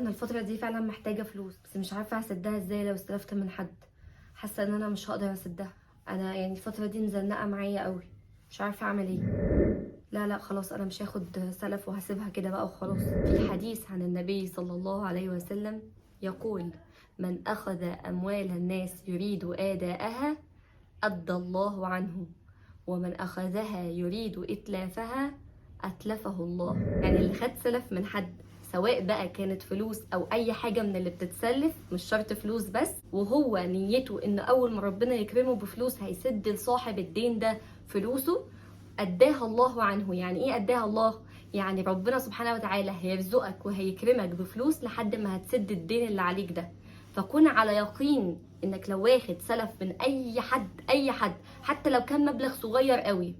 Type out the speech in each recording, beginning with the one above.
انا الفترة دي فعلا محتاجه فلوس، بس مش عارفه اسدها ازاي. لو استلفت من حد حاسه ان انا مش هقدر اسدها. انا يعني الفترة دي مزنقه معايا قوي، مش عارفه اعمل ايه. لا لا خلاص، انا مش هاخد سلف وهسيبها كده بقى وخلاص. في حديث عن النبي صلى الله عليه وسلم يقول: من اخذ اموال الناس يريد اداءها ادى الله عنه، ومن اخذها يريد اتلافها اتلفه الله. يعني اللي خد سلف من حد، سواء بقى كانت فلوس او اي حاجة من اللي بتتسلف، مش شرط فلوس بس، وهو نيته ان اول ما ربنا يكرمه بفلوس هيسد لصاحب الدين ده فلوسه، اداها الله عنه. يعني ايه اداها الله؟ يعني ربنا سبحانه وتعالى هيرزقك وهيكرمك بفلوس لحد ما هتسد الدين اللي عليك ده. فكن على يقين انك لو واخد سلف من اي حد، اي حد حتى لو كان مبلغ صغير قوي،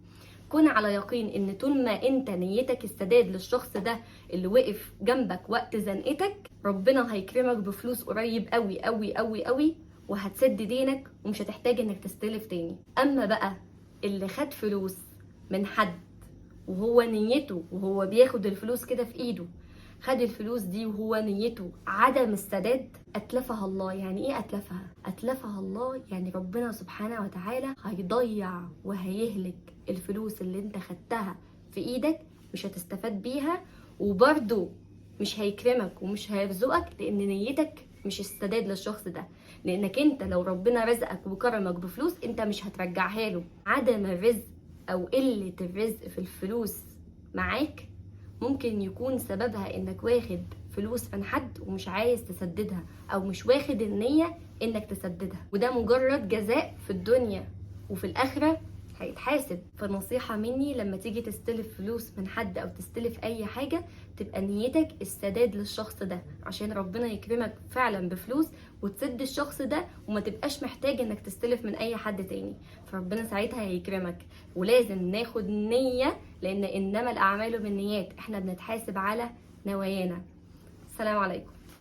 كن على يقين ان طول ما انت نيتك السداد للشخص ده اللي وقف جنبك وقت زنقتك، ربنا هيكرمك بفلوس قريب قوي قوي قوي قوي، وهتسد دينك ومش هتحتاج انك تستلف تاني. اما بقى اللي خد فلوس من حد وهو نيته وهو بياخد الفلوس كده في ايده، خد الفلوس دي وهو نيته عدم السداد، أتلفها الله. يعني إيه أتلفها؟ أتلفها الله يعني ربنا سبحانه وتعالى هيضيع وهيهلك الفلوس اللي انت خدتها في ايدك، مش هتستفاد بيها، وبرضه مش هيكرمك ومش هيرزقك، لأن نيتك مش السداد للشخص ده. لأنك انت لو ربنا رزقك وكرمك بفلوس انت مش هترجعها له. عدم الرزق أو قلة الرزق في الفلوس معاك ممكن يكون سببها انك واخد فلوس من حد ومش عايز تسددها، او مش واخد النية انك تسددها، وده مجرد جزاء في الدنيا، وفي الاخرة هيتحاسب. فنصيحة مني، لما تيجي تستلف فلوس من حد او تستلف اي حاجة، تبقى نيتك السداد للشخص ده، عشان ربنا يكرمك فعلا بفلوس وتسد الشخص ده، وما تبقاش محتاج انك تستلف من اي حد تاني، فربنا ساعتها هيكرمك. ولازم ناخد نية، لان انما الاعمال بالنيات، احنا بنتحاسب على نوايانا. السلام عليكم.